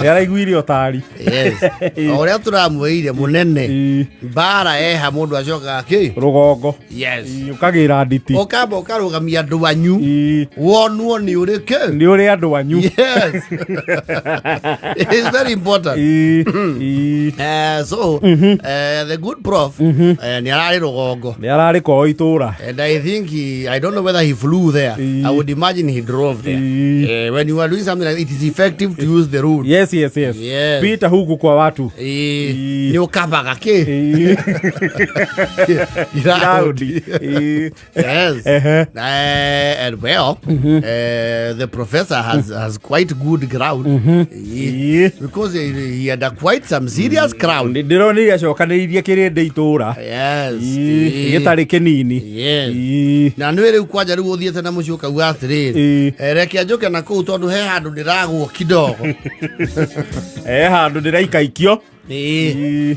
Nĩ araiguire ũtari. Yes, o ũrĩa tũramwĩire mũnene. Ĩĩ, Mbara eha mũndũ acokaga kĩ? Rũgongo. Yes. Ĩĩ, ũkagĩra nditi. Ũkamba ũkarũgamia andũ anyu. Ĩĩ, Wonwo nĩ ũrĩkĩ. Nĩ ũrĩ andũ anyu. Yes, it's very important. Ĩĩ, ĩĩ. So the good prof nĩ ararĩ rũgongo. Nĩ ararĩ koo itũra. And I think he, I don't know whether he flew there. I would imagine he drove there. When you are doing something like it is effective to use the road. Yes. Yes. Pita huku kwa watu. Nĩ ũkabaga kĩ? Ĩĩ. Iraũndi. Iraũndi. Ĩĩ. Yes. And well, the professor has quite good ground. Ĩĩ. Because he had a quite some serious crowd. Nĩ ndĩronire acokanĩrĩirie kĩrĩndĩ itũra. Yes. Ĩĩ, gĩtarĩ kĩnini. Yes. Ĩĩ. Na nä rä u kwanja rä u å thiä te na må ciä å kauga atä rä rä reke njå na kå u tondå he handå ndä ragwo kidogo. He handũ ndĩraikaikio. Ĩĩ.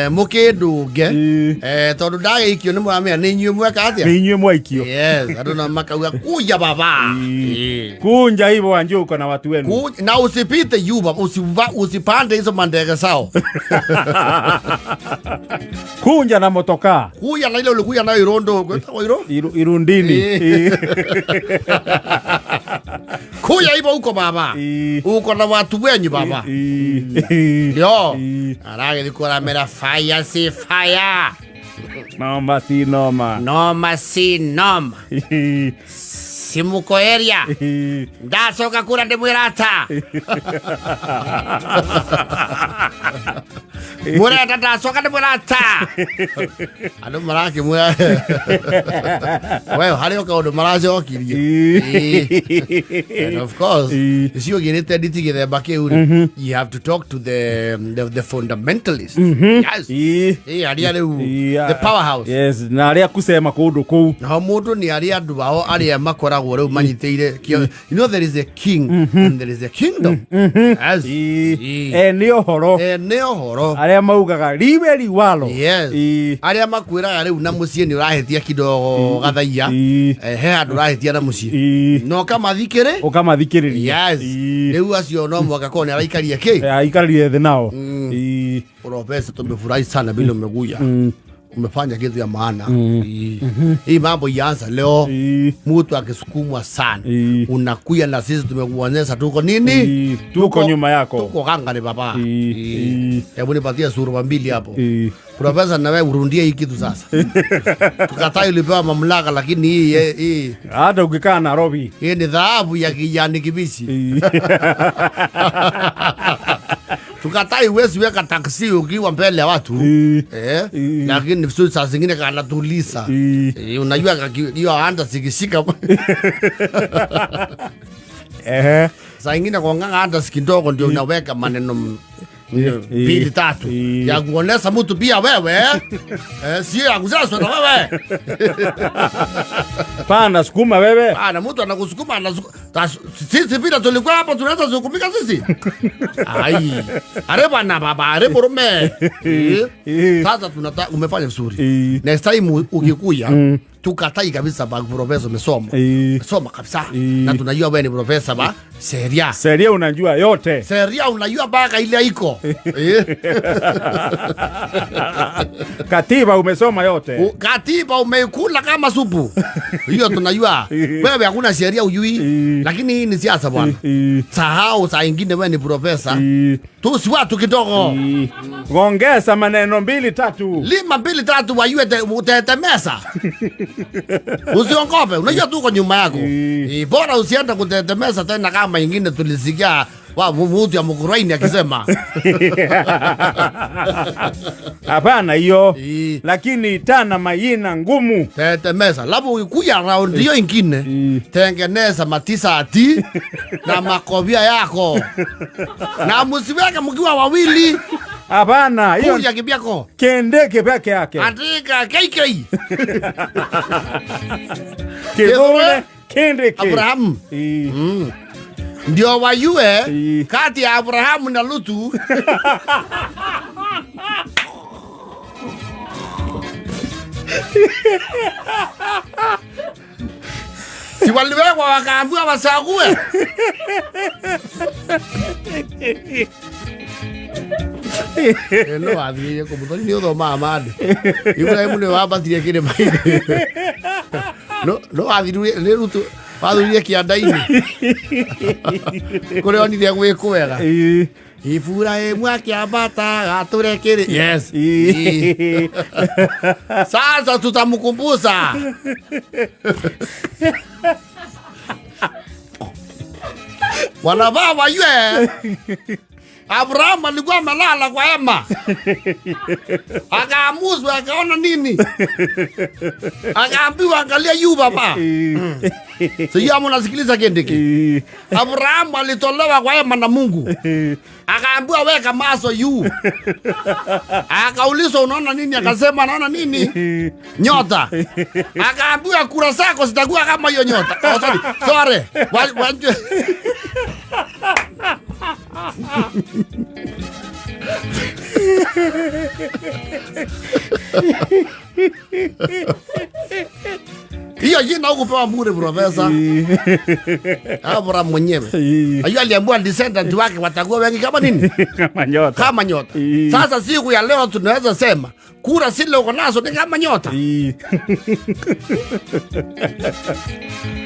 Må kä ndå nge. Ĩĩ. Tondå ndagä ikio nä mũramenya nä inyuä mweka atä. Nĩ inyuĩ mwaikio. Yes, andå na makauga kuja baba. Ĩĩ. Kunja hivyo wanjie uko na watu wenu. Na usipite yuba usipande hizo mandege sao. Kunja na motoka. Kuya na ile ulikuya nayo irondo gwetagwo iro. Irundini. Ĩĩ. Kuya hivyo huko baba. Ĩĩ. Uko na watu wenyu baba. Ĩĩ. Yo. Ĩĩ. Aragĩthiĩ kũramera fire si fire. Noma si noma. Noma si noma. Ĩĩ. Simuko area. Ĩĩ. Ndacoka kura ndĩmwĩra ata mũrenda ndacoka ndĩmwĩra ata andũ marakĩmwĩra we harĩ o kaũndũ maracokirie. Ĩĩ. And of course, Ĩĩ. icio ũgĩrĩte nditi gĩthemba kĩu rĩ, you have to talk to the fundamentalist. Yes. Ĩĩ. Ĩĩ, arĩa rĩu Ĩĩ, the powerhouse. Yes, na arĩa kusema kũndũ kũu. Nao mũndũ nĩ arĩ andũ ao arĩa makoragwo rĩu manyitĩire there is a king and there is a kingdom. Yes. Ĩĩ. Ĩĩ. Nĩ ũhoro. Nĩ ũhoro. Arĩa maugaga liwe liwalo. Yes. Ĩĩ. Arĩa makwĩraga rĩu na mũciĩ nĩ ũrahĩtia kidogo gathaiya. Ĩĩ. He handũ ũrahĩtia na mũciĩ. Ĩĩ. Na ũkamathikĩrĩ. Ũkamathikĩrĩria. Yes. Ĩĩ. Rĩu acio no mũhaka korwo nĩ araikaria kĩ. Aikarire thĩ nao. Ĩĩ. Profesa, tumefurahi sana vile umekuja. Umefanya kitu ya maana. Hii. Hii mambo ianza leo. Ĩĩ. Mtu akisukumwa sana. Ĩĩ. Unakuya na sisi tumekuonyesha tuko nini? Ĩĩ. Tuko nyuma yako. Tuko gangari baba. Ĩĩ. Ĩĩ. Ĩĩ. Hebu nipatie suruba mbili hapo. Ĩĩ. Profesa, na wewe urundie hii kitu sasa. Tukatai ulipewa mamlaka lakini hii Hata ukikaa Nairobi. Hii ni dhahabu ya kijani kibichi. Ĩĩ. Tukatai huwezi weka taksi ukiwa mbele ya watu. Ĩĩ. Eh? Ĩĩ. Lakini vizuri saa zingine kanatuliza. Ĩĩ. Eh, unajua hiyo anda zikishika Ehe. saa ingine kuonganga anda kidogo ndio unaweka maneno mbili tatu Ĩĩ. ya kuonesha mtu pia wewe sio ya kusaswa na wewe. Pana sukuma wewe. Ana mtu anakusukuma sisi vile tulikuwa hapo tunaweza sukumika sisi. Ai. Are bana baba, are murume. Eh. Ĩĩ. Sasa tunataka umefanya vizuri. Ĩĩ. Next time ukikuya tukatai kabisa ba profesa umesoma. Ĩĩ. Soma kabisa. Ĩĩ. Na tunajua wewe ni profesa ba sheria. Sheria unajua yote. Sheria unajua mpaka ile iko. Eh. Katiba umesoma yote. Katiba umeikula kama supu. Hiyo tunajua. Wewe hakuna sheria ujui. Ĩĩ. Lakini hii ni siasa bwana. Ĩĩ. Sahau saa ingine wewe ni profesa. Ĩĩ. Tu si watu kidogo. Ĩĩ. Gongeza maneno mbili tatu. Lima mbili tatu wajue utetemesa. Usiongope, unajua tuko nyuma yako. Ĩĩ. Eh, bora usiende kutetemesa tena kama ingine tulisikia wa mtu ya Mukuraini akisema. Hapana hiyo. Ĩĩ. Lakini tana mayina ngumu. Tetemesa. Labu ukikuja round hiyo ingine Ĩĩ. tengeneza matisati na makobia yako. Na msiweke mkiwa wawili. Hapana hiyo Kuja kivyako. kendeke peke yake. Andika KK. Kidhule kendeke. Abraham. Ĩĩ. Ndio wajue Ĩĩ. kati ya Abrahamu na Lutu Si waliwekwa wakaambiwa wachague. No wathiire kũ Mũthoni nĩ ũthomaga maandĩko. Ibrahimu nĩwe wambatire kĩrĩma-inĩ. No wathirire nĩ Rutu wathurire kĩanda-inĩ kũrĩa onire gwĩ kwega. Ibrahimu akĩambata gatũre kĩrĩ. Yes. Sasa tutamkumbusa. Wanavaa wajue Abrahamu alikuwa amelala kwa hema, akaamuzwa, akaona nini, akaambiwa angalia yu baba. Sijui ama unasikiliza Kindiki. Abrahamu alitolewa kwa hema na Mungu, akaambiwa weka maso yu. Akaulizwa unaona nini? Akasema naona nini? Nyota. Akaambiwa kura zako zitakuwa kama hiyo nyota. Oh, sorry. Sorry. Hiyo jina hukupewa bure profesa. Abraham mwenyewe. Hiyo aliambiwa descendant wake watakuwa wengi kama nini? Kama nyota. Kama nyota. Sasa siku ya leo tunaweza sema kura zile uko nazo ni kama nyota.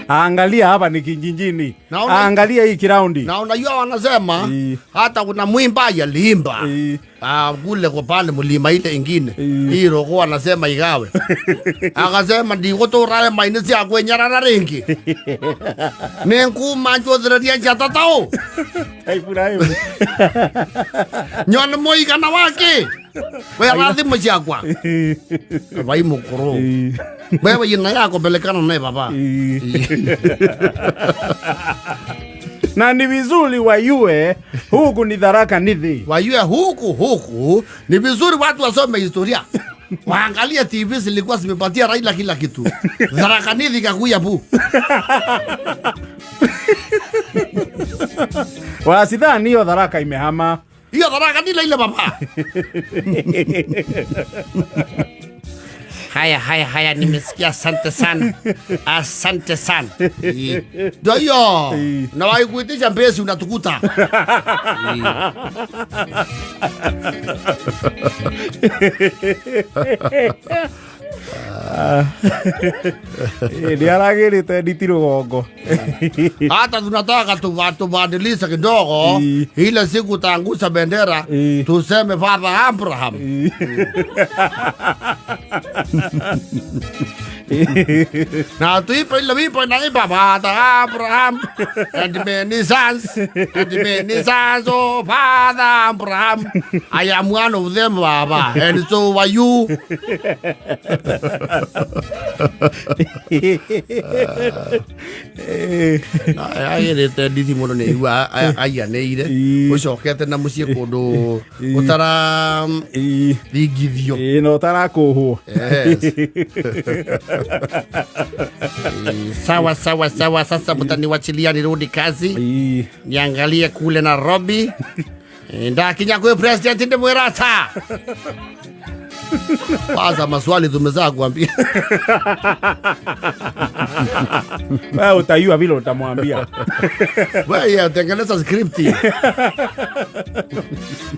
Angalia hapa ni kijijini. Angalia hii kiraundi. Na unajua wanasema hata kuna mwimbaji aliimba. Kule kwa pale mlima ile ingine. Hii roho anasema igawe. Akasema ndiko torare maine cia kwenyarara ringi. Ninguma njothereria njatatao. Ibrahimu. Nyone moigana wake. We rathimo ciakwa. Vai mukuru. Wewe jina yako pelekana naye baba. Na ni vizuri wayue huku ni Tharaka Nithi. Wayue huku ni vizuri watu wasome historia. Waangalie TV zilikuwa zimepatia Raila kila kitu. Tharaka Nithi kakuya bu. Wasidhani hiyo Tharaka imehama. Hiyo Tharaka ni ile baba. Haya, haya, haya, nimesikia. Asante sana. Asante sana. Ndio hiyo. Na waikuitisha mbesi unatukuta. Ni aragirite nditi rũgongo. Hata tunataka tubadilishe kidogo ile siku taangusha bendera tuseme Father Abraham. Na tuipe ile wimbo inaimba Father Abraham and many sons and many sons, oh Father Abraham, I am one of them, Baba, and so are you. Agärä ndithi må no nä igua aianä ire å cokete na må ciä kå ndå å tara thingithio na å tarakåhwo. Sawa sawa sawa, sasa mtaniwachilia nirudi kazi niangalie kule Nairobi. Ndakinya kwe president ndimwirata. Kwanza maswali tumezaa kuambia. Wewe utayua vile utamwambia. Wewe tengeneza script.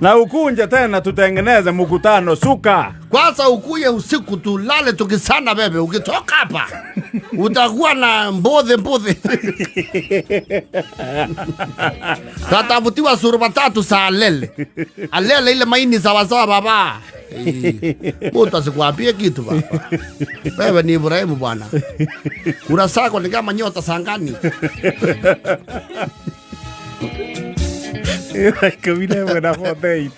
Na ukunje tena tutengeneze mkutano suka. Kwanza ukuye usiku tulale tukisana bebe, ukitoka hapa utakuwa na mbodhe mbodhe. Tatavutiwa suruba tatu saa alele. Alele ile maini sawa sawa baba. Mtu asikwambie kitu baba. Wewe ni Ibrahimu bwana. Kura zako ni kama nyota sangani. 11 na 48.